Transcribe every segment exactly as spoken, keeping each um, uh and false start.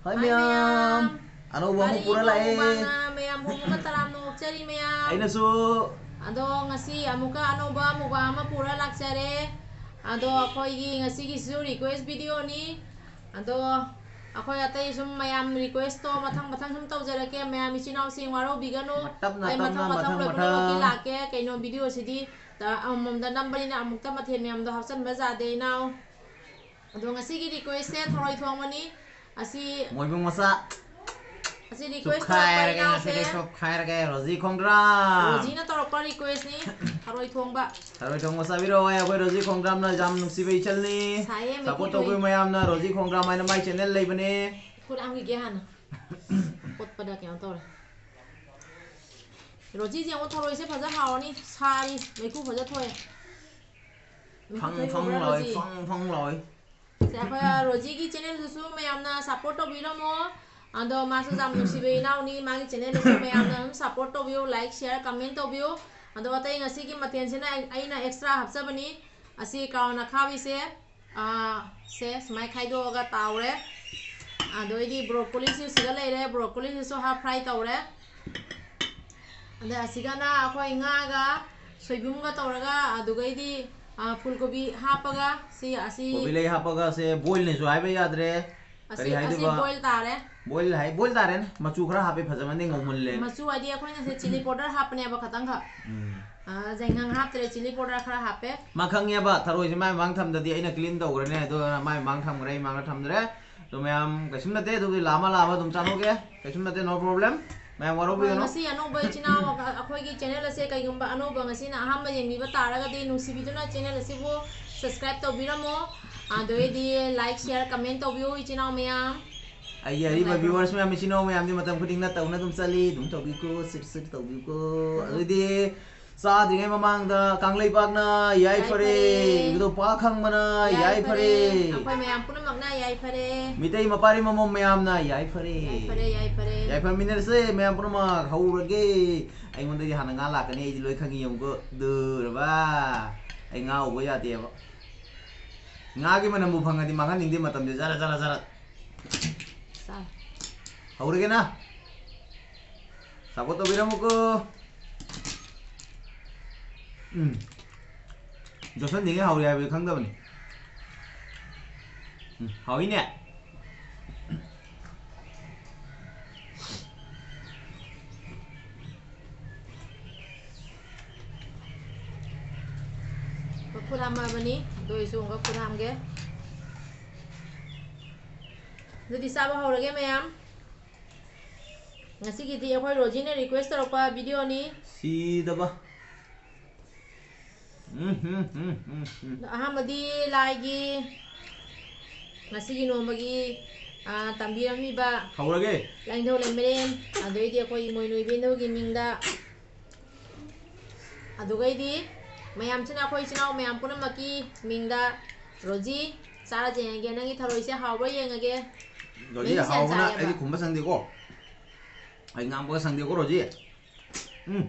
ꯍꯥꯏ ꯃꯌꯥꯝ, ꯑꯅꯧꯕ ꯑꯃ ꯄꯨꯔ ꯂꯥꯛꯑꯦ꯫ ꯃꯌꯥꯝꯕꯨ ꯑꯃꯨꯛꯀ ꯇꯔꯥꯝꯅ ꯑꯣꯛꯆꯔꯤ ꯃꯌꯥꯝ꯫ ꯑꯩꯅꯁꯨ꯫ ꯑꯗꯣ ꯉꯁꯤ ꯑꯃꯨꯛꯀ ꯑꯅꯧꯕ mukbang ꯑꯃ ꯄꯨꯔ ꯂꯥꯛꯆꯔꯦ꯫ ꯑꯗꯣ ꯑꯩꯈꯣꯏꯒꯤ ꯉꯁꯤꯒꯤꯁꯨ request videoꯅꯤ꯫ ꯑꯗꯣ ꯑꯩꯈꯣꯏ ꯑꯇꯩ ꯁꯨꯝ ꯃꯌꯥꯝ requestꯇꯣ ꯃꯊꯪ ꯃꯊꯪ ꯁꯨꯝ ꯇꯧꯖꯔꯛꯀꯦ꯫ ꯃꯌꯥꯝ ꯏꯆꯤꯟ ꯏꯅꯥꯎꯁꯤꯡ ꯋꯥꯔꯧꯕꯤꯒꯅꯨ꯫ ꯇꯞꯅ, ꯑꯩ ꯇꯞꯅ, ꯃꯊꯪ ꯃꯊꯪ ꯃꯊꯪ ꯄꯨꯝꯅꯃꯛꯀꯤ ꯃꯊꯪ꯫ ꯂꯥꯛꯀꯦ꯫ ꯀꯩꯅꯣ videoꯁꯤꯗꯤ ꯑꯃꯃꯝꯗ ꯅꯝꯕꯅꯤꯅ ꯑꯃꯨꯛꯇ ꯃꯊꯦꯜ ꯃꯌꯥꯝꯗꯣ ꯍꯥꯞꯆꯤꯟꯕ ꯌꯥꯗꯦ ꯏꯅꯥꯎ꯫ ꯑꯗꯣ ꯉꯁꯤꯒꯤ requestꯁꯦ ꯊꯔꯣꯏ ꯊꯣꯡꯕꯅꯤ꯫ ꯑꯁꯤ ꯃꯣꯏꯕꯨꯡ ꯃꯆꯥ꯫ ꯑꯁꯤ request ꯇꯧꯔꯛꯄ ꯆꯨꯞꯈꯥꯏꯔꯒꯦ ꯏꯅꯥꯎꯁꯦ꯫ ꯉꯁꯤꯗꯤ, ꯆꯨꯞꯈꯥꯏꯔꯒꯦ ꯔꯣꯖꯤ ꯈꯣꯡꯗ꯭ꯔꯥꯝ꯫ ꯔꯣꯖꯤꯅ ꯇꯧꯔꯛꯄ requestꯅꯤ꯫ ꯊꯔꯣꯏ ꯊꯣꯡꯕ꯫ ꯊꯔꯣꯏ ꯊꯣꯡꯕ ꯆꯥꯕꯤꯔꯛꯑꯣ ꯑꯩꯈꯣꯏ ꯔꯣꯖꯤ ꯈꯣꯡꯗ꯭ꯔꯥꯝꯅ ꯌꯥꯝ ꯅꯨꯡꯁꯤꯕ ꯏꯆꯜꯅꯤ꯫ ꯁꯥꯏꯌꯦ, ꯃꯩꯈꯨ support ꯊꯣꯛꯏ꯫ ꯇꯧꯕꯤꯌꯨ ꯃꯌꯥꯝꯅ ꯔꯣꯖꯤ ꯈꯣꯡꯗ꯭ꯔꯥꯝ ꯍꯥꯏꯅ ꯃꯥꯏ channel ꯂꯩꯕꯅꯦ꯫ ꯈꯨꯠ ꯍꯥꯝꯈꯤꯒꯦ ꯍꯥꯟꯅ꯫ ꯀꯣꯠꯄꯗ ꯀꯩꯅꯣ ꯇꯧꯔꯦ꯫ ꯔꯣꯖꯤꯁꯦ ꯌꯦꯡꯉꯣ, ꯊꯔꯣꯏꯁꯦ ꯐꯖ ꯍꯥꯎꯔꯅꯤ꯫ ꯁꯥꯔꯤ, ꯃꯩꯈꯨ ꯐꯖ ꯊꯣꯛꯑꯦ꯫ ꯃꯩꯈꯨ ꯐꯪ ꯊꯣꯛꯏ ꯐꯪ ꯎꯕ꯭ꯔꯥ, ꯂꯥꯎꯏ, ꯔꯣꯖꯤ? ꯐꯪ ꯐꯪ ꯂꯥꯎꯏ꯫ ꯁꯦ, ꯑꯩꯈꯣꯏ ꯔꯣꯖꯤꯒꯤ channelꯗꯨꯁꯨ ꯃꯌꯥꯝꯅ support ꯇꯧꯕꯤꯔꯝꯃꯣ꯫ ꯑꯗꯣ ꯃꯥꯁꯨ ꯌꯥꯝ ꯅꯨꯡꯁꯤꯕ ꯏꯅꯥꯎꯅꯤ꯫ ꯃꯥꯒꯤ channelꯗꯨꯁꯨ ꯃꯌꯥꯝꯅ ꯑꯗꯨꯝ support ꯇꯧꯕꯤꯌꯨ, like, share, comment ꯇꯧꯕꯤꯌꯨ꯫ ꯑꯗꯣ ꯑꯇꯩ ꯉꯁꯤꯒꯤ ꯃꯊꯦꯜꯁꯤꯅ ꯑꯩ-, ꯑꯩꯅ extra ꯍꯥꯞꯆꯕꯅꯤ꯫ ꯑꯁꯤ crown ꯑꯈꯥꯕꯤꯁꯦ, ꯑꯥ, ꯁꯦ ꯁꯨꯃꯥꯏ ꯈꯥꯏꯗꯣꯛꯑꯒ ꯇꯥꯎꯔꯦ꯫ ꯑꯗꯩꯗꯤ broccolyꯁꯨ ꯁꯤꯗ ꯂꯩꯔꯦ, broccolyꯁꯤꯁꯨ half fry ꯇꯧꯔꯦ꯫ ꯑꯗ ꯑꯁꯤꯒꯅ ꯑꯩꯈꯣꯏ ꯉꯥꯒ ꯁꯣꯏꯕꯨꯝꯒ ꯇꯧꯔꯒ, ꯑꯗꯨꯒꯩꯗꯤ, ꯑ, ꯐꯨꯜ ꯀꯣꯕꯤ ꯍꯥꯞꯄꯒ, ꯁꯤ, ꯑꯁꯤ ꯀꯣꯕꯤ ꯂꯩ ꯍꯥꯞꯄꯒ ꯁꯦ boilꯅꯦꯁꯨ ꯍꯥꯏꯕ ꯌꯥꯗ꯭ꯔꯦ꯫ ꯑꯁꯤ, ꯀꯔꯤ ꯑꯁꯤ ꯍꯥꯏꯗꯣꯏꯕ? Boil ꯇꯥꯔꯦ꯫ Boil ꯍꯥꯏ, boil ꯇꯥꯔꯦꯅꯦ꯫ ꯃꯆꯨ ꯈꯔ ꯍꯥꯞꯄꯦ, ꯐꯖꯃꯟꯗꯦ, ꯉꯧꯃꯜꯂꯦꯅ꯫ ꯃꯆꯨ ꯍꯥꯏꯗꯤ ꯑꯩꯈꯣꯏꯅ ꯁꯤ chilli powder ꯍꯥꯞꯄꯅꯦꯕ ꯈꯇꯪꯈꯛ꯫ ꯎꯝ꯫ ꯑ, ꯌꯥꯏꯉꯪ ꯍꯥꯞꯇ꯭ꯔꯦ, chilli powder ꯈꯔ ꯍꯥꯞꯄꯦ꯫ ꯃꯥ ꯈꯪꯉꯦꯕ, ꯊꯔꯣꯏꯁꯦ ꯃꯥꯏ ꯃꯃꯥꯡ ꯊꯝꯗꯗꯤ ꯑꯩꯅ clean ꯇꯧꯈ꯭ꯔꯅꯦ, ꯑꯗꯨꯅ ꯃꯥꯏ ꯃꯃꯥꯡ ꯊꯝꯈ꯭ꯔꯦ, ꯑꯩ ꯃꯃꯥꯡꯗ ꯊꯝꯗ꯭ꯔꯦ꯫ ꯑꯗꯣ ꯃꯌꯥꯝ ꯀꯩꯁꯨꯝ ꯅꯠꯇꯦ, ꯑꯗꯨꯕꯨꯗꯤ ꯂꯥꯝꯃ ꯂꯥꯝꯃ ꯑꯗꯨꯝ ꯆꯥꯊꯣꯛꯀꯦ, ꯀꯩꯁꯨꯝ ꯅꯠꯇꯦ, no problem꯫ ꯃꯌꯥꯝ ꯑꯩꯈꯣꯏ ꯋꯥꯔꯧꯕꯤꯒꯅꯨ꯫ ꯉꯁꯤ ꯑꯅꯧꯕ ꯏꯆꯤꯟ ꯏꯅꯥꯎ ꯑꯩꯈꯣꯏꯒꯤ channel ꯑꯁꯦ ꯀꯩꯒꯨꯝꯕ ꯑꯅꯧꯕ ꯉꯁꯤꯅ ꯑꯍꯥꯟꯕ ꯌꯦꯡꯕꯤꯕ ꯇꯥꯔꯒꯗꯤ ꯅꯨꯡꯁꯤꯕꯤꯗꯨꯅ channel ꯑꯁꯤꯕꯨ subscribe ꯇꯧꯕꯤꯔꯝꯃꯣ꯫ ꯑꯗꯨꯑꯣꯏꯗꯤ like, share, comment ꯇꯧꯕꯤꯌꯨ ꯏꯆꯤꯟ ꯏꯅꯥꯎ ꯃꯌꯥꯝ꯫ ꯑꯩꯒꯤ ꯑꯔꯤꯕ viewers ꯃꯌꯥꯝ, ꯏꯆꯤꯟ ꯏꯅꯥꯎ ꯃꯌꯥꯝꯗꯤ ꯃꯇꯝ ꯈꯨꯗꯤꯡ ꯅꯠꯇꯧꯅ ꯑꯗꯨꯝ ꯆꯠꯂꯤ, ꯑꯗꯨꯝ ꯇꯧꯕꯤꯀꯣ, ꯁꯤꯠ ꯁꯤꯠ ꯇꯧꯕꯤꯀꯣ꯫ ꯑꯗꯨꯗꯤ ꯆꯥꯗ꯭ꯔꯤꯉꯩ ꯃꯃꯥꯡꯗ ꯀꯪꯂꯩꯄꯥꯛꯅ ꯌꯥꯏꯐꯔꯦ꯫ ꯌꯥꯏꯐꯔꯦ꯫ ꯏꯕꯨꯙꯧ ꯄꯥꯈꯪꯕꯅ ꯌꯥꯏꯐꯔꯦ꯫ ꯌꯥꯏꯐꯔꯦ꯫ ꯑꯩꯈꯣꯏ ꯃꯌꯥꯝ ꯄꯨꯝꯅꯃꯛꯅ ꯌꯥꯏꯐꯔꯦ꯫ ꯃꯤꯇꯩ ꯃꯄꯥꯔꯤ ꯃꯃꯣꯝ ꯃꯌꯥꯝꯅ ꯌꯥꯏꯐꯔꯦ꯫ ꯌꯥꯏꯐꯔꯦ, ꯌꯥꯏꯐꯔꯦ꯫ ꯌꯥꯏꯐꯃꯤꯟꯅꯔꯁꯦ ꯃꯌꯥꯝ ꯄꯨꯝꯅꯃꯛ꯫ ꯍꯧꯔꯒꯦ꯫ ꯑꯩꯉꯣꯟꯗꯒꯤ ꯍꯥꯟꯅ ꯉꯥ ꯂꯥꯛꯀꯅꯤ, ꯑꯩꯗꯤ ꯂꯣꯏ ꯈꯪꯉꯤ꯫ ꯌꯦꯡꯉꯨꯀꯣ꯫ ꯗꯨꯔꯕ꯫ ꯑꯩ ꯉꯥ ꯎꯕ ꯌꯥꯗꯦꯕ꯫ ꯉꯥꯒꯤ ꯃꯅꯝꯕꯨ ꯐꯪꯉꯗꯤ ꯃꯥꯡꯍꯟꯅꯤꯡꯗꯦ ꯃꯇꯝꯁꯦ꯫ ꯖꯔ, ꯖꯔ, ꯖꯔ꯫ ꯆꯥꯔꯣ꯫ ꯍꯧꯔꯒꯦꯅ꯫ ꯁꯞꯄꯣꯔꯠ ꯇꯧꯕꯤꯔꯝꯃꯨꯀꯣ꯫ ꯎꯝ꯫ ꯖꯣꯁꯟꯗꯤꯒꯤ ꯍꯥꯎꯔꯤ ꯍꯥꯏꯕꯗꯤ ꯈꯪꯗꯕꯅꯤ꯫ ꯎꯝ, ꯍꯥꯎꯏꯅꯦ꯫ ꯈꯨꯠ ꯍꯥꯝꯃꯛꯑꯕꯅꯤ, ꯑꯗꯨ ꯑꯣꯏꯔꯁꯨ ꯑꯃꯨꯛꯀ ꯈꯨꯠ ꯍꯥꯝꯒꯦ꯫ ꯑꯗꯨꯗꯤ ꯆꯥꯕ ꯍꯧꯔꯒꯦ ꯃꯌꯥꯝ꯫ ꯉꯁꯤꯒꯤꯗꯤ ꯑꯩꯈꯣꯏ ꯔꯣꯖꯤꯅ request ꯇꯧꯔꯛꯄ videoꯅꯤ꯫ ꯁꯤꯗꯕ꯫ ꯎꯝ, ꯎꯝ, ꯎꯝ, ꯎꯝ, ꯎꯝ꯫ ꯑꯍꯥꯟꯕꯗꯤ ꯂꯥꯏꯒꯤ ꯉꯁꯤꯒꯤ ꯅꯣꯡꯃꯒꯤ, ꯑ, ꯇꯝꯕꯤꯔꯝꯃꯤꯕ ꯍꯧꯔꯒꯦ꯫ ꯂꯥꯏꯅꯤꯡꯊꯧ ꯂꯩꯃꯔꯦꯟ, ꯑꯗꯩꯗꯤ ꯑꯩꯈꯣꯏ ꯏꯃꯣꯏꯅꯨ ꯏꯕꯦꯟꯗꯧꯒꯤ ꯃꯤꯡꯗ, ꯑꯗꯨꯒꯩꯗꯤ ꯃꯌꯥꯝꯁꯤꯅ, ꯑꯩꯈꯣꯏ ꯏꯆꯤꯟ ꯏꯅꯥꯎ ꯃꯌꯥꯝ ꯄꯨꯝꯅꯃꯛꯀꯤ ꯃꯤꯡꯗ, ꯔꯣꯖꯤ, ꯆꯥꯔꯁꯦ ꯌꯦꯡꯉꯒꯦ꯫ ꯅꯪꯒꯤ ꯊꯔꯣꯏꯁꯦ ꯍꯥꯎꯕ꯭ꯔꯥ ꯌꯦꯡꯉꯒꯦ꯫ ꯔꯣꯖꯤ, ꯃꯍꯤꯁꯦ ꯌꯥꯝ ꯍꯥꯎꯕꯅ ꯆꯥꯏꯌꯦꯕ꯫ ꯑꯩꯗꯤ ꯈꯨꯝꯕ ꯁꯪꯗꯦꯀꯣ꯫ ꯑꯩ ꯉꯥꯡꯕꯒ ꯁꯪꯗꯦꯀꯣ, ꯔꯣꯖꯤ꯫ ꯎꯝ꯫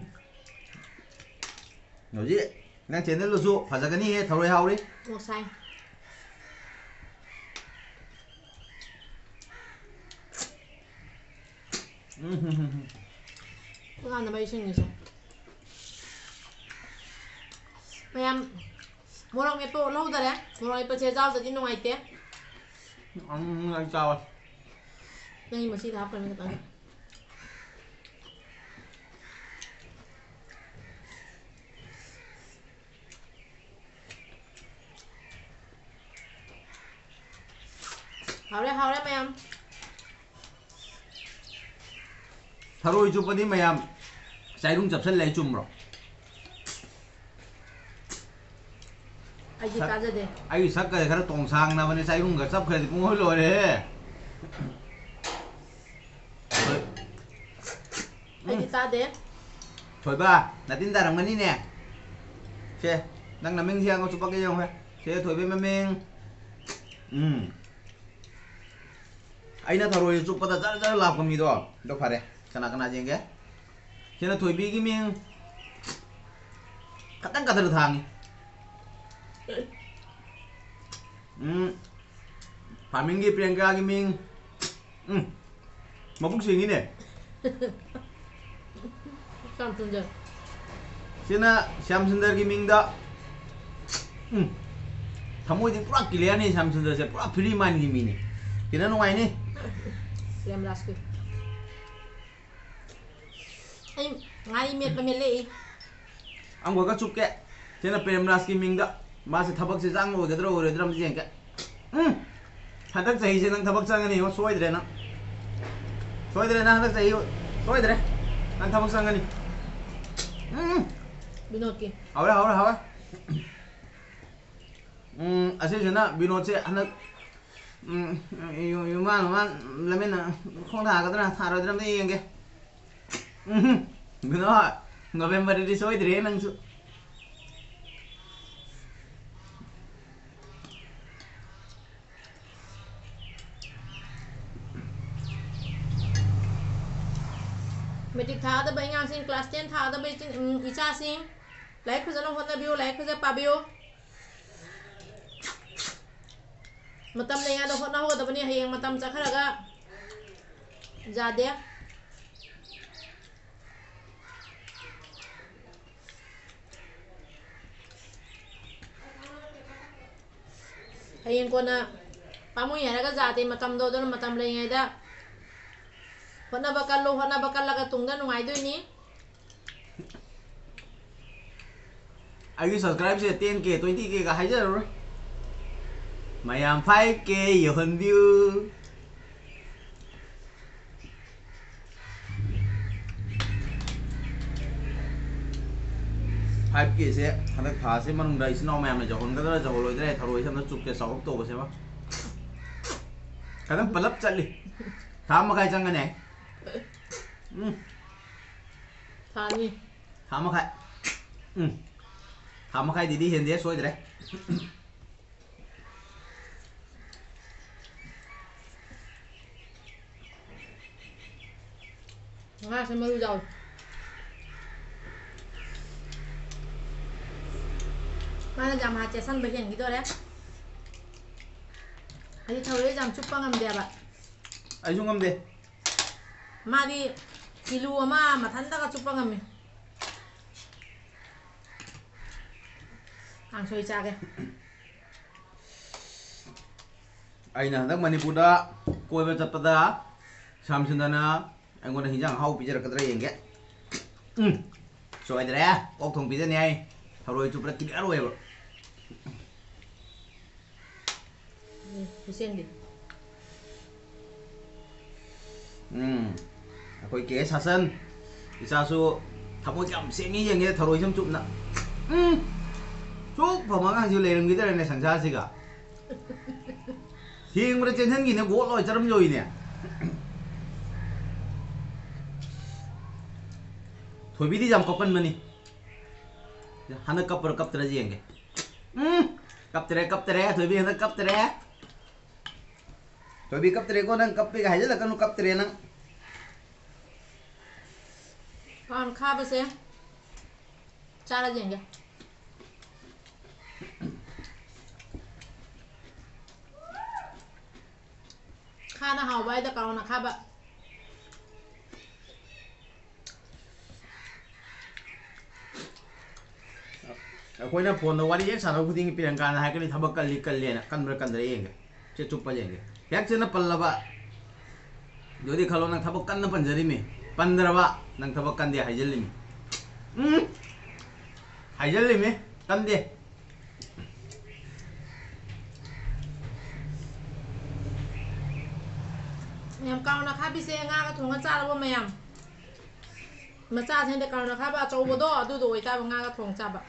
ꯔꯣꯖꯤ, ꯅꯪ channelꯗꯨꯁꯨ ꯐꯖꯒꯅꯤꯍꯦ, ꯊꯔꯣꯏ ꯍꯥꯎꯔꯤ꯫ ꯃꯣꯔꯣꯛ ꯁꯥꯏ꯫ ꯎꯝ, ꯍꯨꯝ, ꯍꯨꯝ, ꯍꯨꯝ꯫ ꯇꯣꯉꯥꯟꯅ ꯃꯩ ꯁꯤꯡꯉꯤꯁꯦ꯫ ꯃꯌꯥꯝ ꯃꯣꯔꯣꯛ ꯃꯦꯠꯄ ꯎꯠꯍꯧꯗꯔꯦ꯫ ꯃꯣꯔꯣꯛ ꯃꯦꯠꯄꯁꯦ ꯆꯥꯎꯗꯗꯤ ꯅꯨꯡꯉꯥꯏꯇꯦ꯫ ꯎꯝ, ꯑꯩ ꯆꯥꯎꯋꯦ꯫ ꯅꯪꯒꯤ ꯃꯁꯤꯗ ꯍꯥꯞꯈ꯭ꯔꯅꯤ ꯈꯤꯇꯪ꯫ ꯍꯥꯎꯔꯦ, ꯍꯥꯎꯔꯦ ꯃꯌꯥꯝ꯫ ꯊꯔꯣꯏ ꯆꯨꯞꯄꯗꯤ ꯃꯌꯥꯝ ꯆꯥꯏꯔꯨꯡ ꯆꯞꯁꯜꯂꯦ, ꯆꯨꯝꯕ꯭ꯔꯣ? ꯑꯩꯗꯤ ꯁꯛ-, ꯇꯥꯖꯗꯦ꯫ ꯑꯩꯒꯤ ꯁꯛꯀꯁꯦ ꯈꯔ ꯇꯣꯡꯁꯥꯡꯅꯕꯅꯦ, ꯆꯥꯏꯔꯨꯡꯒ ꯆꯞꯈ꯭ꯔꯗꯤ ꯄꯨꯡꯂꯣꯏ ꯂꯣꯏꯔꯦꯍꯦ꯫ ꯎꯝ꯫ ꯑꯩꯗꯤ ꯇꯥꯗꯦ꯫ ꯊꯣꯏꯕ, ꯅꯇꯤꯟ ꯇꯥꯔꯝꯒꯅꯤꯅꯦ꯫ ꯁꯦ, ꯅꯪ ꯅꯃꯤꯡꯁꯦ ꯌꯦꯡꯉꯣ, ꯆꯨꯞꯄꯛꯀꯦ ꯌꯦꯡꯉꯣ꯫ ꯁꯦ, ꯊꯣꯏꯕꯩ ꯃꯃꯤꯡ꯫ ꯎꯝ꯫ ꯑꯩꯅ ꯊꯔꯣꯏ ꯆꯨꯞꯄꯗ ꯖꯔ ꯖꯔ ꯂꯥꯛꯄ ꯃꯤꯗꯣ, ꯑꯗꯣ ꯐꯔꯦ꯫ ꯀꯅꯥ ꯀꯅꯥ ꯌꯦꯡꯒꯦ? ꯁꯤꯅ ꯊꯣꯏꯕꯤꯒꯤ ꯃꯤꯡ꯫ ꯈꯇꯪ ꯀꯗꯔ ꯊꯥꯡꯉꯤ꯫ ꯎꯝ꯫ ꯐꯥꯔꯃꯤꯡꯒꯤ ꯄ꯭ꯔꯤꯌꯥꯡꯀꯥꯒꯤ ꯃꯤꯡ꯫ ꯎꯝ, ꯃꯕꯨꯛ ꯁꯦꯡꯉꯤꯅꯦ꯫ ꯁ꯭ꯌꯥꯝ ꯁꯨꯟꯗꯔ꯫ ꯁꯤꯅ ꯁ꯭ꯌꯥꯝ ꯁꯨꯟꯗꯔꯒꯤ ꯃꯤꯡꯗ꯫ ꯎꯝ, ꯊꯃꯣꯏꯗꯤ ꯄꯨꯔꯥ ꯀ꯭ꯂꯤꯌꯥꯔꯅꯤ ꯁ꯭ꯌꯥꯝ ꯁꯨꯟꯗꯔꯁꯦ, ꯄꯨꯔꯥ ꯐ꯭ꯔꯤ ꯃꯥꯏꯟꯒꯤ ꯃꯤꯅꯤ꯫ ꯁꯤꯅ ꯅꯨꯡꯉꯥꯏꯅꯤ꯫ ꯄ꯭ꯔꯦꯝꯔꯥꯖꯀꯤ꯫ ꯑꯩ ꯉꯥꯔꯤ ꯃꯦꯠꯄ ꯃꯦꯠꯂꯛꯏ꯫ ꯑꯃꯈꯛꯀ ꯆꯨꯞꯀꯦ꯫ ꯁꯤꯅ ꯄ꯭ꯔꯦꯝꯔꯥꯖꯀꯤ ꯃꯤꯡꯗ꯫ ꯃꯥꯁꯦ ꯊꯕꯛꯁꯦ ꯆꯪꯕ ꯑꯣꯏꯒꯗ꯭ꯔꯥ ꯑꯣꯏꯔꯣꯏꯗ꯭ꯔꯥ ꯑꯝꯇ ꯌꯦꯡꯒꯦ꯫ ꯎꯝ, ꯍꯟꯗꯛ ꯆꯍꯤꯁꯦ ꯅꯪ ꯊꯕꯛ ꯆꯪꯒꯅꯤ ꯌꯦꯡꯉꯣ, ꯁꯣꯏꯗ꯭ꯔꯦ ꯅꯪ꯫ ꯁꯣꯏꯗ꯭ꯔꯦ ꯅꯪ ꯍꯟꯗꯛ ꯆꯍꯤ꯫ ꯁꯣꯏꯗ꯭ꯔꯦ꯫ ꯅꯪ ꯊꯕꯛ ꯆꯪꯒꯅꯤ꯫ ꯎꯝ꯫ ꯕꯤꯅꯣꯗꯀꯤ꯫ ꯍꯥꯎꯔꯦ, ꯍꯥꯎꯔꯦ, ꯍꯥꯎꯔꯦ꯫ ꯎꯝ, ꯑꯁꯤꯁꯤꯅ ꯕꯤꯅꯣꯗꯁꯦ ꯍꯟꯗꯛ, ꯎꯝ, ꯌꯨ-, ꯌꯨꯝ ꯃꯥꯟ ꯃꯥꯟ ꯂꯃꯤꯟꯅ ꯈꯣꯡ ꯊꯥꯒꯗ꯭ꯔꯥ ꯊꯥꯔꯣꯏꯗ꯭ꯔꯥ ꯑꯝꯇ ꯌꯦꯡꯒꯦ꯫ ꯎꯝ, ꯕꯤꯅꯣꯗ, ꯅꯣꯕꯦꯝꯕꯔꯗꯗꯤ ꯁꯣꯏꯗ꯭ꯔꯦꯍꯦ ꯅꯪꯁꯨ꯫ ꯃꯦꯇ꯭ꯔꯤꯛ ꯊꯥꯒꯗꯕ ꯑꯉꯥꯡꯁꯤꯡ, ꯀ꯭ꯂꯥꯁ ꯇꯦꯟ ꯊꯥꯒꯗꯕ ꯏꯆꯤꯟ-, ꯎꯝ, ꯏꯆꯥꯁꯤꯡ, ꯂꯥꯏꯔꯤꯛ ꯐꯖꯅ ꯍꯣꯠꯅꯕꯤꯌꯨ, ꯂꯥꯏꯔꯤꯛ ꯐꯖꯅ ꯄꯥꯕꯤꯌꯨ꯫ ꯃꯇꯝ ꯂꯩꯉꯩꯗ ꯍꯣꯠꯅꯍꯧꯒꯗꯕꯅꯤ, ꯍꯌꯦꯡ ꯃꯇꯝ ꯆꯠꯈ꯭ꯔꯒ ꯌꯥꯗꯦ꯫ ꯍꯌꯦꯡ ꯀꯣꯟꯅ ꯄꯥꯝꯃꯨꯏ ꯍꯥꯏꯔꯒ ꯌꯥꯗꯦ ꯃꯇꯝꯗꯣ, ꯑꯗꯨꯅ ꯃꯇꯝ ꯂꯩꯉꯩꯗ ꯍꯣꯠꯅꯕ ꯀꯜꯂꯨ, ꯍꯣꯠꯅꯕ ꯀꯜꯂꯒ ꯇꯨꯡꯗ ꯅꯨꯡꯉꯥꯏꯗꯣꯏꯅꯤ꯫ ꯑꯩꯒꯤ subscribeꯁꯦ ten K, twenty Kꯒ ꯍꯥꯏꯖꯔꯔꯣꯏ꯫ ꯃꯌꯥꯝ five K ꯌꯧꯍꯟꯕꯤꯌꯨ꯫ Five Kꯁꯦ ꯍꯟꯗꯛ ꯊꯥꯁꯤ ꯃꯅꯨꯡꯗ ꯏꯆꯤꯟ ꯏꯅꯥꯎ ꯃꯌꯥꯝꯅ ꯌꯧꯍꯟꯒꯗ꯭ꯔꯥ ꯌꯧꯍꯜꯂꯣꯏꯗ꯭ꯔꯥ, ꯊꯔꯣꯏꯁꯦ ꯑꯝꯇ ꯆꯨꯞꯀꯦ, ꯆꯥꯎꯔꯞ ꯇꯧꯕꯁꯦ ꯑꯃ꯫ ꯈꯤꯇꯪ ꯄꯜꯂꯞ ꯆꯠꯂꯤ꯫ ꯊꯥ ꯃꯈꯥꯏ ꯆꯪꯒꯅꯤ꯫ ꯎꯝ꯫ ꯊꯥꯅꯤ꯫ ꯊꯥ ꯃꯈꯥꯏ꯫ ꯎꯝ꯫ ꯊꯥ ꯃꯈꯥꯏꯗꯩꯗꯤ ꯍꯦꯟꯗꯦ ꯁꯣꯏꯗ꯭ꯔꯦ꯫ ꯉꯥꯁꯦ ꯃꯔꯨ ꯌꯥꯎꯏ꯫ ꯃꯥꯅ ꯌꯥꯝ ꯍꯥ ꯆꯦꯁꯟꯕ ꯍꯦꯟꯈꯤꯗꯣꯔꯦ꯫ ꯍꯥꯏꯗꯤ ꯊꯔꯣꯏꯁꯦ ꯌꯥꯝ ꯆꯨꯞꯄ ꯉꯝꯗꯦꯕ꯫ ꯑꯩꯁꯨ ꯉꯝꯗꯦ꯫ ꯃꯥꯗꯤ ꯀꯤꯂꯣ ꯑꯃ ꯃꯊꯟꯇꯒ ꯆꯨꯞꯄ ꯉꯝꯃꯤ꯫ ꯀꯥꯡꯁꯣꯏ ꯆꯥꯒꯦ꯫ ꯑꯩꯅ ꯍꯟꯗꯛ ꯃꯅꯤꯄꯨꯔꯗ ꯀꯣꯏꯕ ꯆꯠꯄꯗ ꯁ꯭ꯌꯥꯝꯁꯨꯟꯗꯔꯅ ꯑꯩꯉꯣꯟꯗ ꯍꯤꯟꯖꯥꯡ ꯑꯍꯥꯎꯕ ꯄꯤꯖꯔꯛꯀꯗ꯭ꯔꯥ ꯌꯦꯡꯒꯦ꯫ ꯎꯝ, ꯁꯣꯏꯗ꯭ꯔꯦ꯫ ꯑꯣꯛ ꯊꯣꯡ ꯄꯤꯖꯅꯤ ꯍꯥꯏ꯫ ꯊꯔꯣꯏ ꯆꯨꯞꯄꯗ ꯀꯤꯂꯤ ꯑꯔꯣꯏꯕ꯫ ꯎꯝ, ꯍꯨꯁꯦꯟꯗꯤ꯫ ꯎꯝ, ꯑꯩꯈꯣꯏ ꯀꯦ ꯑꯦꯁ ꯁꯥꯁꯟ ꯏꯆꯥꯁꯨ ꯊꯃꯣꯏ ꯌꯥꯝ ꯁꯦꯡꯉꯤ, ꯌꯦꯡꯉꯦ ꯊꯔꯣꯏ ꯁꯨꯝ ꯆꯨꯞꯅ꯫ ꯎꯝ, ꯁꯨꯛ ꯐꯕ ꯑꯉꯥꯡꯁꯨ ꯂꯩꯔꯝꯈꯤꯗ꯭ꯔꯦꯅꯦ ꯁꯪꯁꯥꯔꯁꯤꯒ꯫ ꯊꯦꯡꯕꯗ ꯆꯦꯟꯁꯤꯟꯈꯤꯅꯦ, ꯒꯣꯠ ꯂꯣꯏ ꯆꯔꯝ ꯂꯣꯏꯅꯦ꯫ ꯊꯣꯏꯕꯤꯗꯤ ꯌꯥꯝ ꯀꯞꯀꯟꯕꯅꯤ꯫ ꯍꯟꯗꯛ ꯀꯞꯄ꯭ꯔꯥ ꯀꯞꯇ꯭ꯔꯥ ꯌꯦꯡꯒꯦ꯫ ꯎꯝ, ꯀꯞꯇ꯭ꯔꯦ, ꯀꯞꯇ꯭ꯔꯦ, ꯊꯣꯏꯕꯤ ꯍꯟꯗꯛ ꯀꯞꯇ꯭ꯔꯦ꯫ ꯊꯣꯏꯕꯤ ꯀꯞꯇ꯭ꯔꯦꯀꯣ, ꯅꯪ ꯀꯞꯄꯦꯒ ꯍꯥꯏꯖꯤꯜꯂꯛꯀꯅꯨ, ꯀꯞꯇ꯭ꯔꯦ ꯅꯪ꯫ ꯄꯥꯟ ꯈꯥꯕꯁꯦ ꯆꯥꯔ ꯌꯦꯡꯒꯦ꯫ ꯈꯥꯅ ꯍꯥꯎꯕ ꯍꯥꯏꯗ ꯀꯥꯔꯣꯟ ꯑꯈꯥꯕ꯫ ꯑꯩꯈꯣꯏꯅ ꯐꯣꯟꯗ ꯋꯥꯔꯤ ꯍꯦꯛ ꯁꯥꯟꯅꯕ ꯈꯨꯗꯤꯡꯒꯤ ꯄꯤꯔꯪꯀꯥꯅ ꯍꯥꯏꯔꯛꯀꯅꯤ, "ꯊꯕꯛ ꯀꯜꯂꯤ, ꯀꯜꯂꯦꯅ"꯫ ꯀꯟꯕ꯭ꯔꯥ ꯀꯟꯗ꯭ꯔꯥ ꯌꯦꯡꯒꯦ꯫ ꯁꯦ ꯆꯨꯞꯄ ꯌꯦꯡꯒꯦ꯫ ꯍꯦꯛ ꯁꯤꯅ ꯄꯜꯂꯕ, ꯑꯗꯨꯗꯤ ꯈꯜꯂꯣ ꯅꯪ ꯊꯕꯛ ꯀꯟꯅ ꯄꯟꯖꯔꯤꯃꯤ꯫ ꯄꯟꯗ꯭ꯔꯕ, ꯅꯪ ꯊꯕꯛ ꯀꯟꯗꯦ ꯍꯥꯏꯖꯤꯜꯂꯤꯃꯤ꯫ ꯎꯝ꯫ ꯍꯥꯏꯖꯤꯜꯂꯤꯃꯤ꯫ ꯀꯟꯗꯦ꯫ ꯃꯌꯥꯝ, ꯀꯥꯔꯣꯟ ꯑꯈꯥꯕꯤꯁꯦ ꯉꯥꯒ ꯊꯣꯡꯉ ꯆꯥꯔꯕꯣ ꯃꯌꯥꯝ? ꯃꯆꯥꯁꯦ ꯍꯟꯗꯛ ꯀꯥꯔꯣꯟ ꯑꯈꯥꯕ ꯑꯆꯧꯕꯗꯣ ꯑꯗꯨꯗꯣ ꯑꯣꯏꯇꯥꯕ ꯉꯥꯒ ꯊꯣꯡ ꯆꯥꯕ꯫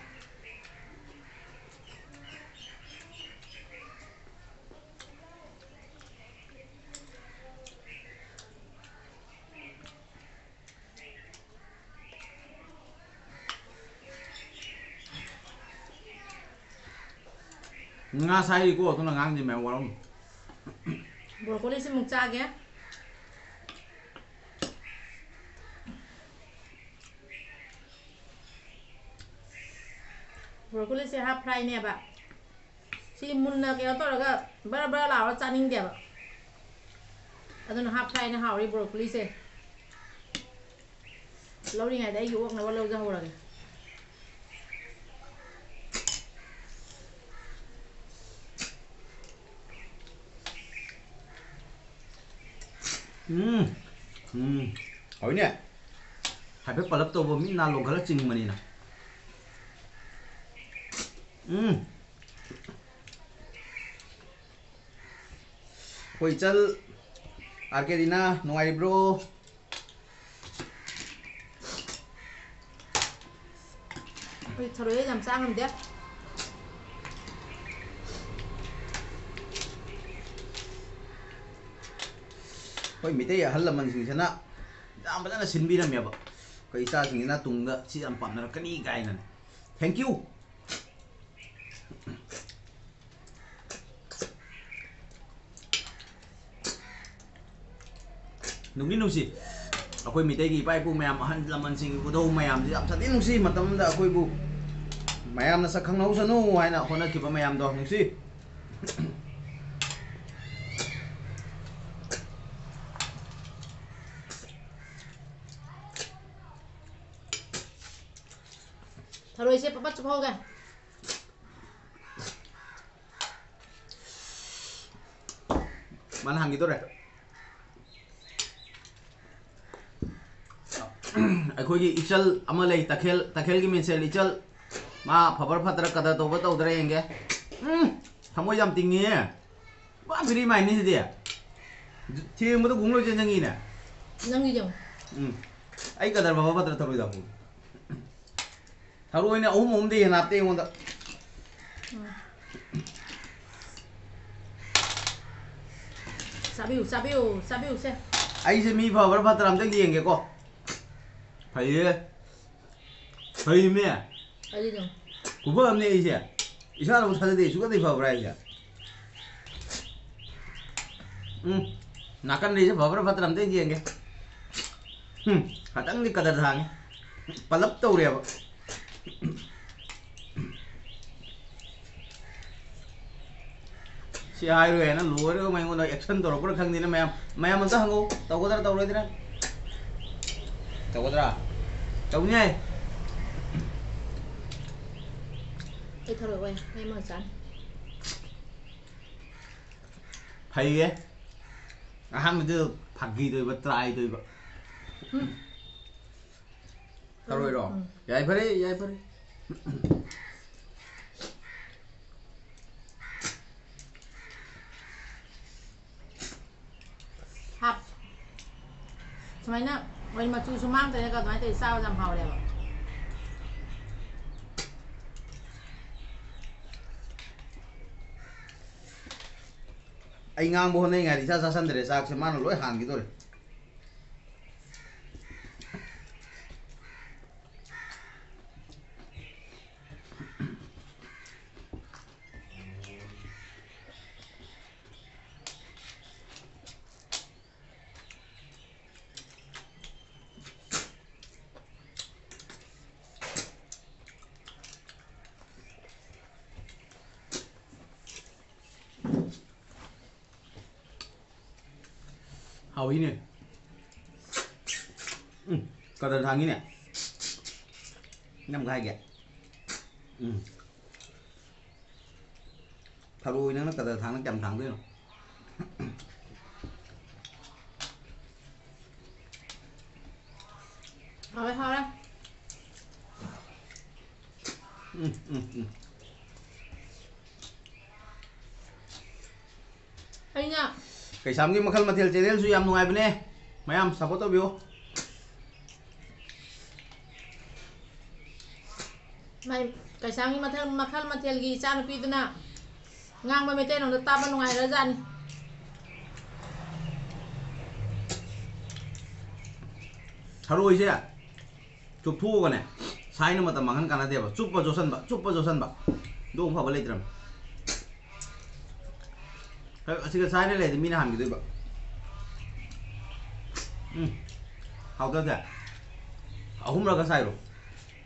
ꯉꯥ ꯁꯥꯏꯔꯤꯀꯣ, ꯑꯗꯨꯅ ꯑꯉꯥꯡꯁꯦ ꯃꯌꯥꯝ ꯋꯥꯔꯝꯅꯤ꯫ ꯕ꯭ꯔꯣꯀꯣꯂꯤꯁꯤ ꯑꯃꯨꯛ ꯆꯥꯒꯦ꯫ ꯕ꯭ꯔꯣꯀꯣꯂꯤꯁꯦ half fryꯅꯦꯕ꯫ ꯁꯤ ꯃꯨꯟꯅ ꯀꯩꯅꯣ ꯇꯧꯔꯒ ꯕꯔ ꯕꯔ ꯂꯥꯎꯔ ꯆꯥꯅꯤꯡꯗꯦꯕ꯫ ꯑꯗꯨꯅ ꯍꯥꯞ ꯊꯥꯏꯅ ꯍꯥꯎꯔꯤ ꯕ꯭ꯔꯣꯀꯣꯂꯤꯁꯦ꯫ ꯂꯧꯔꯤꯉꯩꯗ ꯑꯩꯒꯤ ꯑꯣꯛꯅꯕ ꯂꯧꯖꯍꯧꯔꯒꯦ꯫ ꯎꯝ꯫ ꯎꯝ꯫ ꯍꯥꯎꯏꯅꯦ꯫ ꯍꯥꯏꯐꯦꯠ ꯄꯜꯂꯞ ꯇꯧꯕ ꯃꯤ ꯅꯥ ꯂꯣꯡꯈꯠꯂ ꯆꯤꯡꯕꯅꯤꯅ꯫ ꯎꯝ꯫ ꯑꯩꯈꯣꯏ ꯏꯆꯜ ꯑꯥꯔ ꯀꯦ ꯔꯤꯅꯥ, ꯅꯨꯡꯉꯥꯏꯔꯤꯕ꯭ꯔꯣ? ꯑꯩꯈꯣꯏ ꯊꯔꯣꯏ ꯌꯥꯝ ꯆꯥ ꯉꯝꯗꯦ꯫ ꯑꯩꯈꯣꯏ ꯃꯤꯇꯩ ꯑꯍꯜ ꯂꯃꯟꯁꯤꯡꯁꯤꯅ ꯌꯥꯝ ꯐꯖꯅ ꯁꯤꯟꯕꯤꯔꯝꯃꯦꯕ꯫ ꯑꯩꯈꯣꯏ ꯏꯆꯥꯁꯤꯡꯁꯤꯅ ꯇꯨꯡꯗ ꯁꯤ ꯌꯥꯝ ꯄꯥꯝꯅꯔꯛꯀꯅꯤ ꯀꯥꯏꯅꯅꯦ꯫ Thank you꯫ ꯅꯨꯡꯗꯤ ꯅꯨꯡꯁꯤ꯫ ꯑꯩꯈꯣꯏ ꯃꯤꯇꯩꯒꯤ ꯏꯄꯥ ꯏꯄꯨ ꯃꯌꯥꯝ, ꯑꯍꯜ ꯂꯃꯟꯁꯤꯡꯒꯤ ꯈꯨꯗꯧ ꯃꯌꯥꯝꯁꯤ ꯌꯥꯝ ꯁꯥꯊꯤ ꯅꯨꯡꯁꯤ꯫ ꯃꯇꯝ ꯑꯃꯗ ꯑꯩꯈꯣꯏꯕꯨ ꯃꯌꯥꯝꯅ ꯁꯛ ꯈꯪꯍꯧꯁꯅꯨ ꯍꯥꯏꯅ ꯍꯣꯠꯅꯈꯤꯕ ꯃꯌꯥꯝꯗꯣ ꯅꯨꯡꯁꯤ꯫ ꯊꯔꯣꯏꯁꯦ ꯄꯄꯠ ꯆꯨꯞꯍꯧꯒꯦ꯫ ꯃꯥꯅ ꯍꯪꯈꯤꯗꯣꯔꯦ꯫ ꯑꯩꯈꯣꯏꯒꯤ ꯏꯆꯜ ꯑꯃ ꯂꯩ, ꯇꯈꯦꯜ, ꯇꯈꯦꯜꯒꯤ ꯃꯤꯡꯁꯦꯜ ꯏꯆꯜ꯫ ꯃꯥ ꯐꯕ꯭ꯔꯥ ꯐꯠꯇ꯭ꯔꯥ, ꯀꯗꯔ ꯇꯧꯕ ꯇꯧꯗ꯭ꯔꯥ ꯌꯦꯡꯒꯦ꯫ ꯎꯝ, ꯊꯃꯣꯏ ꯌꯥꯝ ꯇꯤꯡꯉꯤꯍꯦ꯫ ꯄꯨꯔꯥ free mindꯅꯤ ꯁꯤꯗꯤ꯫ ꯊꯦꯡꯕꯗ ꯒꯨꯡ ꯂꯣꯏ ꯆꯦꯟꯖꯪꯉꯤꯅꯦ꯫ ꯅꯪꯒꯤ ꯌꯦꯡꯉꯨ꯫ ꯎꯝ꯫ ꯑꯩ ꯀꯗꯔ ꯐꯕ ꯐꯠꯇ꯭ꯔꯥ ꯊꯔꯣꯏꯗꯣ? ꯊꯔꯣꯏꯅ ꯑꯍꯨꯝ ꯑꯍꯨꯝꯗꯩ ꯍꯦꯟꯅ ꯍꯥꯞꯇꯦ ꯑꯩꯉꯣꯟꯗ꯫ ꯎꯝ꯫ ꯆꯥꯕꯤꯌꯨ, ꯆꯥꯕꯤꯌꯨ, ꯆꯥꯕꯤꯌꯨꯁꯦ꯫ ꯑꯩꯁꯦ ꯃꯤ ꯐꯕ꯭ꯔꯥ ꯐꯠꯇ꯭ꯔꯥ ꯑꯝꯇ ꯌꯦꯡꯒꯦꯀꯣ꯫ ꯐꯩꯌꯦ꯫ ꯐꯩꯃꯦ꯫ ꯑꯗꯨꯗꯣ꯫ ꯈꯨꯐ ꯑꯃꯅꯦ ꯑꯩꯁꯦ꯫ ꯏꯁꯥꯅꯕꯨ ꯊꯥꯖꯗꯦ, ꯁꯨꯛꯐꯗꯤ ꯐꯕ꯭ꯔꯥ ꯍꯥꯏꯁꯦ? ꯎꯝ꯫ ꯅꯥꯀꯟꯗꯩꯁꯦ ꯐꯕ꯭ꯔꯥ ꯐꯠꯇ꯭ꯔꯥ ꯑꯝꯇ ꯌꯦꯡꯒꯦ꯫ ꯎꯝ꯫ ꯈꯇꯪꯗꯤ ꯀꯗꯔ ꯊꯥꯡꯉꯤ꯫ ꯄꯜꯂꯞ ꯇꯧꯔꯦꯕ꯫ ꯁꯤ ꯍꯥꯏꯔꯣꯏ ꯍꯥꯏꯅ ꯂꯣꯏꯔꯒ ꯑꯩꯉꯣꯟꯗ action ꯇꯧꯔꯛꯄ꯭ꯔꯥ ꯈꯪꯗꯦꯅꯦ ꯃꯌꯥꯝ꯫ ꯃꯌꯥꯝ ꯑꯝꯇ ꯍꯪꯉꯣ꯫ ꯇꯧꯒꯗ꯭ꯔꯥ ꯇꯧꯔꯣꯏꯗ꯭ꯔꯥ? ꯇꯧꯒꯗ꯭ꯔꯥ? ꯇꯧꯅꯤ ꯍꯥꯏ꯫ ꯑꯩ ꯊꯔꯣꯏ ꯑꯣꯏ꯫ ꯑꯩ ꯑꯃ ꯆꯥꯅꯤ꯫ ꯐꯩꯌꯦ꯫ ꯑꯍꯥꯟꯕꯗ ꯐꯥꯒꯤ ꯇꯧꯕ, try ꯇꯧꯕ꯫ ꯎꯝ꯫ ꯊꯔꯣꯏꯔꯣ? ꯎꯝ꯫ ꯌꯥꯏꯐꯔꯦ, ꯌꯥꯏꯐꯔꯦ꯫ ꯍꯥꯞ꯫ ꯁꯨꯃꯥꯏꯅ ꯑꯣꯏꯅ ꯃꯆꯨꯁꯨ ꯃꯥꯡꯗ꯭ꯔꯦꯅꯀꯣ, ꯑꯗꯨꯃꯥꯏꯅ ꯇꯧꯔꯗꯤ ꯆꯥꯕꯗ ꯌꯥꯝ ꯍꯥꯎꯔꯦꯕ꯫ ꯑꯩ ꯉꯥꯡꯕ ꯍꯣꯠꯅꯔꯤꯉꯩꯗ ꯏꯆꯥ ꯆꯥꯁꯟꯗ꯭ꯔꯦ ꯆꯥꯛꯁꯦ, ꯃꯥꯅ ꯂꯣꯏ ꯍꯥꯟꯈꯤꯗꯣꯔꯦ꯫ ꯍꯥꯎꯏꯅꯦ꯫ ꯎꯝ, ꯀꯗꯔ ꯊꯥꯡꯉꯤꯅꯦ꯫ ꯅꯝꯒꯥꯏꯒꯦ꯫ ꯎꯝ꯫ ꯊꯔꯣꯏ ꯅꯪꯅ ꯀꯗꯔ ꯊꯥꯡꯅ ꯀꯌꯥꯝ ꯊꯥꯡꯗꯣꯏꯅꯣ? ꯍꯥꯎꯔꯦ, ꯍꯥꯎꯔꯦ꯫ ꯎꯝ, ꯎꯝ, ꯎꯝ꯫ ꯑꯩꯅ ꯀꯩꯁꯥꯝꯒꯤ ꯃꯈꯜ ꯃꯊꯦꯜ channelꯁꯨ ꯌꯥꯝ ꯅꯨꯡꯉꯥꯏꯕꯅꯦ, ꯃꯌꯥꯝ support ꯇꯧꯕꯤꯌꯨ꯫ ꯃꯥꯏ ꯀꯩꯁꯥꯝꯒꯤ ꯃꯊꯦꯜ, ꯃꯈꯜ ꯃꯊꯦꯜꯒꯤ ꯏꯆꯥꯅꯨꯄꯤꯗꯨꯅ ꯉꯥꯡꯕ ꯃꯩꯇꯩꯂꯣꯟꯗ ꯇꯥꯕ ꯅꯨꯡꯉꯥꯏꯈ꯭ꯔꯖꯥꯠꯅꯤ꯫ ꯊꯔꯣꯏꯁꯦ ꯆꯨꯞꯊꯣꯛꯑꯒꯅꯦ, ꯁꯥꯏꯅ ꯃꯇꯝ ꯃꯥꯡꯍꯟ ꯀꯥꯟꯅꯗꯦꯕ꯫ ꯆꯨꯞꯄ ꯆꯣꯠꯁꯟꯕ, ꯆꯨꯞꯄ ꯆꯣꯠꯁꯟꯕ꯫ ꯑꯗꯨꯃꯨꯛ ꯐꯕ ꯂꯩꯇ꯭ꯔꯕꯅꯤ꯫ ꯍꯦꯛ ꯑꯁꯤꯒ ꯁꯥꯏꯅ ꯂꯩꯔꯗꯤ ꯃꯤꯅ ꯍꯥꯟꯈꯤꯗꯣꯏꯕ꯫ ꯎꯝ꯫ ꯍꯥꯎꯇ꯭ꯔꯗꯤ? ꯑꯍꯨꯝꯂꯛꯀ ꯁꯥꯏꯔꯣ꯫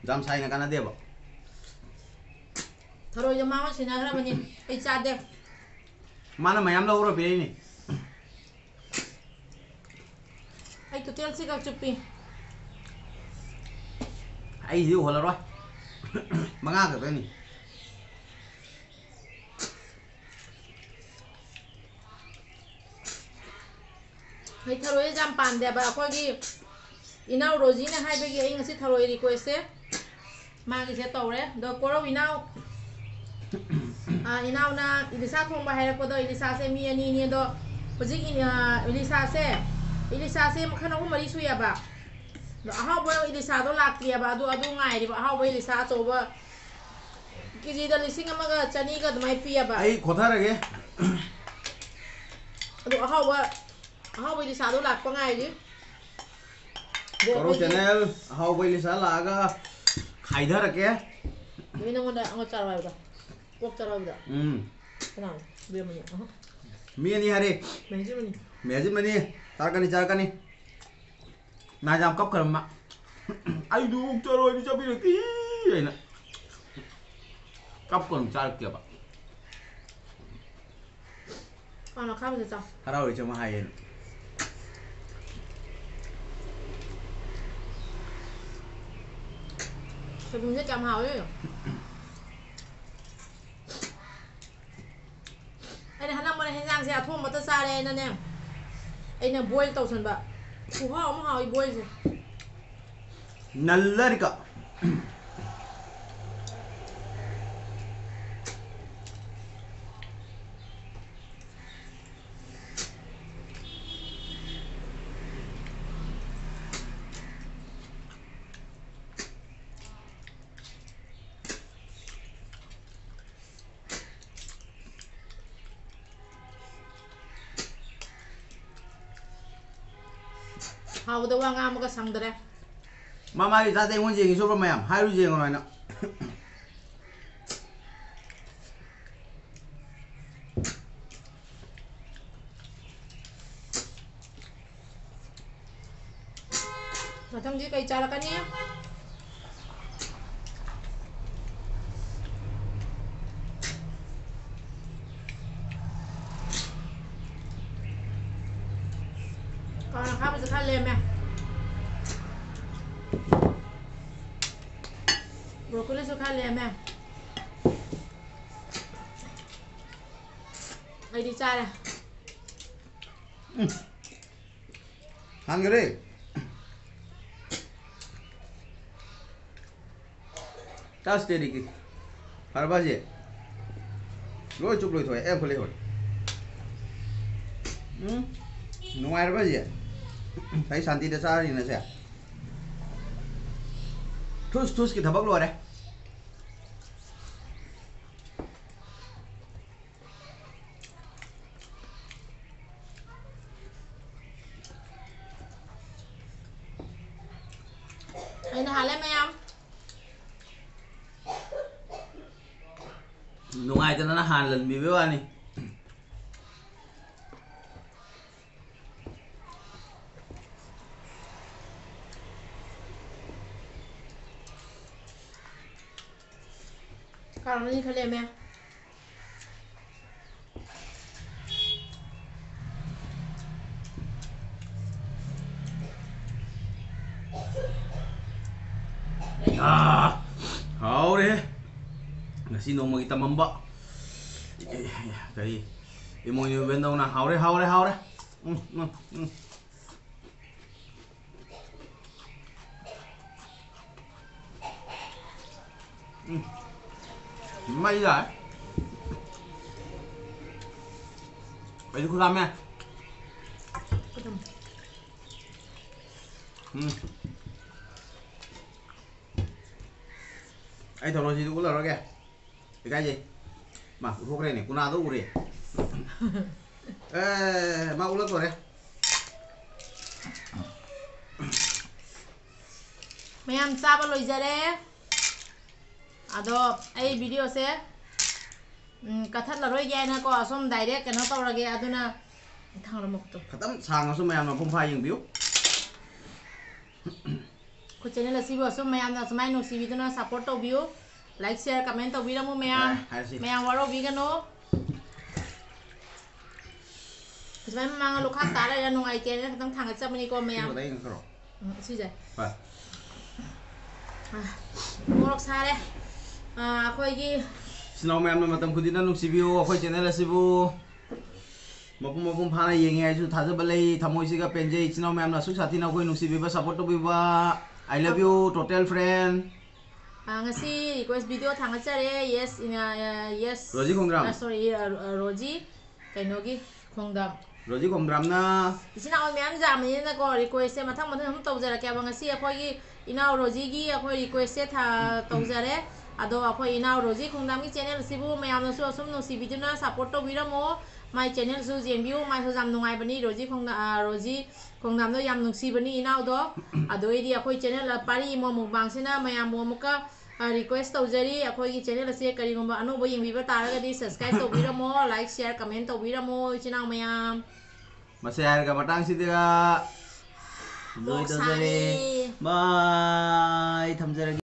ꯌꯥꯝ ꯁꯥꯏꯅ ꯀꯥꯟꯅꯗꯦꯕ꯫ ꯊꯔꯣꯏꯗꯣ ꯃꯥꯡꯍꯟ ꯁꯤꯟꯅꯈ꯭ꯔꯕꯅꯤ꯫ ꯑꯩ ꯆꯥꯗꯦ꯫ ꯃꯥꯅ ꯃꯌꯥꯝ ꯂꯧꯔ ꯄꯤꯔꯛꯏꯅꯦ꯫ ꯑꯩ ꯇꯣꯇꯦꯜ ꯁꯤꯒ ꯆꯨꯞꯄꯤ꯫ ꯑꯩꯁꯤꯗꯤ ꯎꯍꯜꯂꯔꯣꯏ꯫ ꯃꯉꯥ ꯈꯛꯇꯅꯤ꯫ ꯑꯩ ꯊꯔꯣꯏꯁꯦ ꯌꯥꯝ ꯄꯥꯝꯗꯦꯕ꯫ ꯑꯩꯈꯣꯏꯒꯤ ꯏꯅꯥꯎ ꯔꯣꯖꯤꯅ ꯍꯥꯏꯕꯒꯤ ꯑꯩ ꯉꯁꯤ ꯊꯔꯣꯏ ꯔꯤꯀ꯭ꯋꯦꯁꯁꯦ ꯃꯥꯒꯤꯁꯦ ꯇꯧꯔꯦ꯫ ꯑꯗꯣ ꯀꯣꯔꯧ ꯏꯅꯥꯎ, ꯑꯥ, ꯏꯅꯥꯎꯅ ꯏꯂꯤꯁꯥ ꯊꯣꯡꯕ ꯍꯥꯏꯔꯛꯄꯗꯣ, ꯏꯂꯤꯁꯥꯁꯦ ꯃꯤ ꯑꯅꯤꯅꯤ꯫ ꯑꯗꯣ ꯍꯧꯖꯤꯛ ꯏ-, ꯑꯥ, ꯏꯂꯤꯁꯥꯁꯦ, ꯏꯂꯤꯁꯥꯁꯦ ꯃꯈꯜ ꯑꯍꯨꯝ ꯃꯔꯤ ꯁꯨꯏꯌꯦꯕ꯫ ꯑꯗꯣ ꯑꯍꯥꯎꯕ ꯏꯂꯤꯁꯥꯗꯣ ꯂꯥꯛꯇ꯭ꯔꯤꯑꯕ꯫ ꯑꯗꯨ, ꯑꯗꯨ ꯉꯥꯏꯔꯤꯕ꯫ ꯑꯍꯥꯎꯕ ꯏꯂꯤꯁꯥ ꯑꯆꯧꯕ ꯀꯦꯖꯤꯗ ꯂꯤꯁꯤꯡ ꯑꯃꯒ ꯆꯅꯤꯒ ꯑꯗꯨꯃꯥꯏꯅ ꯄꯤꯌꯦꯕ꯫ ꯑꯩ ꯈꯣꯊꯔꯒꯦ꯫ ꯑꯗꯣ ꯑꯍꯥꯎꯕ, ꯑꯍꯥꯎꯕ ꯏꯂꯤꯁꯥꯗꯣ ꯂꯥꯛꯄ ꯉꯥꯏꯔꯤ꯫ ꯑꯗꯣ ꯀꯣꯔꯧ ꯑꯩꯈꯣꯏꯒꯤ ꯆꯦꯅꯦꯜ, ꯑꯍꯥꯎꯕ ꯏꯂꯤꯁꯥ ꯂꯥꯛꯑꯒ ꯈꯥꯏꯊꯔꯛꯀꯦ꯫ ꯅꯪꯉꯣꯟꯗ ꯑꯃ ꯆꯥꯔꯣ ꯍꯥꯏꯕꯗꯣ꯫ ꯑꯣꯛ ꯆꯥꯔꯣꯏꯕꯗ꯫ ꯎꯝ꯫ ꯀꯅꯥꯅꯣ? ꯕꯦꯝꯃꯅꯤ꯫ ꯑꯍ꯫ ꯃꯤ ꯑꯅꯤ ꯍꯥꯏꯔꯦ꯫ ꯃꯦꯖꯤꯛ ꯃꯅꯤ꯫ ꯃꯦꯖꯤꯛ ꯃꯅꯤ꯫ ꯆꯥꯔꯛꯀꯅꯤ, ꯆꯥꯔꯛꯀꯅꯤ꯫ ꯅꯍꯥꯟ ꯌꯥꯝ ꯀꯞꯈ꯭ꯔꯕ ꯃꯥ꯫ "ꯑꯩꯗꯨ ꯑꯣꯛ ꯆꯥꯔꯣꯏꯗꯤ ꯆꯥꯕꯤꯔꯛꯇꯦ" ꯍꯥꯏꯅ꯫ ꯀꯞꯀꯅꯨ, ꯆꯥꯔꯛꯀꯦꯕ꯫ ꯄꯥꯟ ꯑꯈꯥꯕꯁꯦ ꯆꯥꯎ꯫ ꯍꯔꯥꯎꯔꯤ ꯆꯪꯉꯣ ꯍꯥꯏꯌꯦꯅ꯫ ꯁꯣꯏꯕꯨꯝꯁꯦ ꯀꯌꯥꯝ ꯍꯥꯎꯋꯦ ꯌꯦꯡꯉꯣ꯫ ꯑꯩꯅ ꯍꯟꯗꯛ ꯃꯔꯛ ꯍꯦꯟꯖꯥꯡꯁꯦ ꯑꯊꯣꯡꯕꯇ ꯆꯥꯔꯦ ꯍꯥꯏꯅꯅꯦ, ꯑꯩꯅ ꯕꯣꯏꯜ ꯇꯧꯁꯟꯕ꯫ ꯈꯨꯍꯥꯎ ꯑꯃ ꯍꯥꯎꯋꯤ ꯕꯣꯏꯜꯁꯦ꯫ ꯅꯜꯂꯔꯤꯀ꯫ ꯍꯥꯎꯕꯗ ꯋꯥ ꯉꯥꯡꯕꯒ ꯁꯪꯗ꯭ꯔꯦ꯫ ꯃꯃꯥꯒꯤ ꯆꯥꯗꯦ ꯑꯩꯉꯣꯟꯗ ꯌꯦꯡꯉꯤ ꯁꯣꯏꯕ ꯃꯌꯥꯝ ꯍꯥꯏꯔꯨ ꯌꯦꯡꯉꯨꯔꯣ ꯍꯥꯏꯅ꯫ ꯃꯊꯪꯗꯤ ꯀꯩ ꯆꯥꯔꯛꯀꯅꯤ? ꯀꯥꯔꯣꯠ ꯑꯈꯥꯕꯁꯨ ꯈꯔ ꯂꯦꯝꯃꯦ꯫ ꯕ꯭ꯔꯣꯀꯣꯂꯤꯁꯨ ꯈꯔ ꯂꯦꯝꯃꯦ꯫ ꯑꯩꯗꯤ ꯆꯥꯔꯦ꯫ ꯎꯝ꯫ ꯍꯥꯟꯈꯔꯦ꯫ ꯇꯁ ꯇꯦꯔꯤꯀꯤ꯫ ꯐꯔꯕ ꯁꯤ? ꯂꯣꯏ ꯆꯨꯞ ꯂꯣꯏꯊꯣꯛꯑꯦ꯫ ꯑꯦ, ꯈꯨꯠ ꯂꯩꯍꯧꯔꯦ꯫ ꯎꯝ? ꯅꯨꯡꯉꯥꯏꯔꯕ ꯁꯤ? ꯑꯩ ꯁꯥꯟꯇꯤꯗ ꯆꯥꯔꯤꯅꯁꯦ꯫ ꯊꯨꯁ ꯊꯨꯁꯀꯤ ꯊꯕꯛ ꯂꯣꯏꯔꯦ꯫ ꯑꯩꯅ ꯍꯥꯜꯂꯦ ꯃꯌꯥꯝ꯫ ꯅꯨꯡꯉꯥꯏꯇꯗꯅ ꯍꯥꯟꯅ ꯂꯟꯕꯤꯕꯩ ꯋꯥꯅꯤ꯫ ꯀꯥꯔꯣꯠ ꯑꯅꯤ ꯈꯜꯂꯦꯃꯦ꯫ ꯑꯥ, ꯍꯥꯎꯔꯦ꯫ ꯉꯁꯤ ꯅꯣꯡꯃꯒꯤ ꯇꯝꯃꯝꯕ꯫ ꯑꯦ, ꯀꯔꯤ? ꯏꯃꯣꯏꯅꯨ ꯏꯕꯦꯟꯗꯧꯅ ꯍꯥꯎꯔꯦ, ꯍꯥꯎꯔꯦ, ꯍꯥꯎꯔꯦ꯫ ꯎꯝ, ꯎꯝ, ꯎꯝ꯫ ꯎꯝ꯫ ꯃꯩ ꯂꯥꯛꯑꯦ꯫ ꯑꯩꯁꯨ ꯈꯨꯠ ꯍꯥꯝꯃꯦ꯫ ꯎꯝ꯫ ꯑꯩ ꯊꯧꯔꯣꯏꯁꯤꯗꯤ ꯎꯠꯂꯔꯣꯏꯒꯦ꯫ ꯏꯀꯥꯏꯖꯩ꯫ ꯃꯥ ꯎꯠꯊꯣꯛꯈ꯭ꯔꯦꯅꯦ, ꯀꯨꯅꯥꯗꯣ ꯎꯔꯦ꯫ ꯑꯦ, ꯃꯥ ꯎꯠꯂꯛꯇꯣꯔꯦ꯫ ꯃꯌꯥꯝ ꯆꯥꯕ ꯂꯣꯏꯖꯔꯦ꯫ ꯑꯗꯣ ꯑꯩ videoꯁꯦ, ꯎꯝ, ꯀꯛꯊꯠꯂꯔꯣꯏꯒꯦ ꯍꯥꯏꯅꯀꯣ, ꯑꯁꯨꯝ direct ꯀꯩꯅꯣ ꯇꯧꯔꯒꯦ꯫ ꯑꯗꯨꯅ ꯊꯥꯡꯔꯝꯃꯨꯛꯇꯣ꯫ ꯈꯇꯪ ꯁꯥꯡꯉꯁꯨ ꯃꯌꯥꯝꯅ ꯃꯄꯨꯡ ꯐꯥ ꯌꯦꯡꯕꯤꯌꯨ꯫ ꯑꯩꯈꯣꯏ channel ꯑꯁꯤꯕꯨ ꯑꯁꯨꯝ ꯃꯌꯥꯝꯅ ꯑꯁꯨꯃꯥꯏꯅ ꯅꯨꯡꯁꯤꯕꯤꯗꯨꯅ support ꯇꯧꯕꯤꯌꯨ꯫ Like, share, comment ꯇꯧꯕꯤꯔꯝꯃꯨ ꯃꯌꯥꯝ꯫ ꯑꯦ, ꯍꯥꯏꯔꯁꯤ꯫ ꯃꯌꯥꯝ ꯋꯥꯔꯧꯕꯤꯒꯅꯨ꯫ ꯁꯨꯃꯥꯏꯅ ꯃꯃꯥꯡꯗ ꯂꯨꯈꯥꯛ ꯇꯥ ꯂꯩꯔꯦ, ꯅꯨꯡꯉꯥꯏꯇꯦꯅ ꯈꯤꯇꯪ ꯊꯥꯡꯒꯠꯆꯕꯅꯤꯀꯣ ꯃꯌꯥꯝ꯫ ꯎꯝ, ꯁꯤꯁꯦ꯫ ꯑꯥ, ꯃꯣꯔꯣꯛ ꯁꯥꯔꯦ꯫ ꯑꯥ, ꯑꯩꯈꯣꯏꯒꯤ ꯏꯆꯤꯟ ꯏꯅꯥꯎ ꯃꯌꯥꯝꯅ ꯃꯇꯝ ꯈꯨꯗꯤꯡꯗ ꯅꯨꯡꯁꯤꯕꯤꯌꯨ ꯑꯩꯈꯣꯏ ꯆꯦꯅꯦꯜ ꯑꯁꯤꯕꯨ꯫ ꯃꯄꯨꯡ ꯃꯄꯨꯡ ꯐꯥꯅ ꯌꯦꯡꯉꯦ ꯍꯥꯏꯁꯨ ꯊꯥꯖꯕ ꯂꯩ꯫ ꯊꯃꯣꯏꯁꯤꯒ ꯄꯦꯟꯖꯩ꯫ ꯏꯆꯤꯟ ꯏꯅꯥꯎ ꯃꯌꯥꯝꯅ ꯑꯁꯨꯛ ꯁꯥꯊꯤꯅ ꯑꯩꯈꯣꯏ ꯅꯨꯡꯁꯤꯕꯤꯕ, ꯁꯞꯄꯣꯔꯠ ꯇꯧꯕꯤꯕ꯫ I love you, total friend. ꯑꯥ, ꯉꯁꯤ ꯔꯤꯀ꯭ꯋꯦꯁ ꯚꯤꯗꯤꯑꯣ ꯊꯥꯡꯒꯠꯆꯔꯦ꯫ Yes, ꯏꯅ-, ꯑ, yes꯫ ꯔꯣꯖꯤ ꯈꯣꯡꯗ꯭ꯔꯥꯝ꯫ ꯑ, sorry, ꯑ, ꯑ, ꯔꯣꯖꯤ ꯀꯩꯅꯣꯒꯤ ꯈꯣꯡꯗꯥꯝ꯫ ꯔꯣꯖꯤ ꯈꯣꯡꯗ꯭ꯔꯥꯝꯅ꯫ ꯏꯆꯤꯟ ꯏꯅꯥꯎ ꯃꯌꯥꯝ ꯌꯥꯝꯕꯅꯤꯅꯀꯣ, ꯔꯤꯀ꯭ꯋꯦꯁꯁꯦ ꯃꯊꯪ ꯃꯊꯪ ꯑꯗꯨꯝ ꯇꯧꯖꯔꯛꯀꯦꯕ꯫ ꯉꯁꯤ ꯑꯩꯈꯣꯏꯒꯤ ꯏꯅꯥꯎ ꯔꯣꯖꯤꯒꯤ ꯑꯩꯈꯣꯏ ꯔꯤꯀ꯭ꯋꯦꯁꯁꯦ ꯊꯥ-, ꯇꯧꯖꯔꯦ꯫ ꯑꯗꯣ ꯑꯩꯈꯣꯏ ꯏꯅꯥꯎ ꯔꯣꯖꯤ ꯈꯣꯡꯗꯥꯝꯒꯤ ꯆꯦꯅꯦꯜ ꯑꯁꯤꯕꯨ ꯃꯌꯥꯝꯅꯁꯨ ꯑꯁꯨꯝ ꯅꯨꯡꯁꯤꯕꯤꯗꯨꯅ ꯁꯞꯄꯣꯔꯠ ꯇꯧꯕꯤꯔꯝꯃꯣ꯫ ꯃꯥꯏ ꯆꯦꯅꯦꯜꯁꯨ ꯌꯦꯡꯕꯤꯌꯨ, ꯃꯥꯏꯁꯨ ꯌꯥꯝ ꯅꯨꯡꯉꯥꯏꯕꯅꯤ꯫ ꯔꯣꯖꯤ ꯈꯣꯡꯗꯥ-, ꯑ, ꯔꯣꯖꯤ ꯈꯣꯡꯗꯥꯝꯗꯣ ꯌꯥꯝ ꯅꯨꯡꯁꯤꯕꯅꯤ ꯏꯅꯥꯎꯗꯣ꯫ ꯑꯗꯨꯗꯩꯗꯤ ꯑꯩꯈꯣꯏ ꯆꯦꯅꯦꯜ ꯄꯥꯔꯤ ꯏꯃꯣ ꯃꯨꯛꯕꯥꯡꯁꯤꯅ ꯃꯌꯥꯝꯕꯨ ꯑꯃꯨꯛꯀ, ꯑ, ꯔꯤꯀ꯭ꯋꯦꯁ ꯇꯧꯖꯔꯤ꯫ ꯑꯩꯈꯣꯏꯒꯤ ꯆꯦꯅꯦꯜ ꯑꯁꯦ ꯀꯔꯤꯒꯨꯝꯕ ꯑꯅꯧꯕ ꯌꯦꯡꯕꯤꯕ ꯇꯥꯔꯒꯗꯤ ꯁꯕꯁꯀ꯭ꯔꯥꯏꯕ ꯇꯧꯕꯤꯔꯝꯃꯣ, ꯂꯥꯏꯛ, ꯁꯤꯌꯥꯔ, ꯀꯃꯦꯟ ꯇꯧꯕꯤꯔꯝꯃꯣ ꯏꯆꯤꯟ ꯏꯅꯥꯎ ꯃꯌꯥꯝ꯫ ꯃꯁꯤ ꯍꯥꯏꯔꯒ ꯃꯇꯥꯡꯁꯤꯗ ꯂꯣꯏ ꯃꯣꯔꯣꯛ ꯇꯧꯖꯔꯦ꯫ ꯁꯥꯔꯦ꯫ ꯕꯥꯏ, ꯊꯝꯖꯔꯒꯦ꯫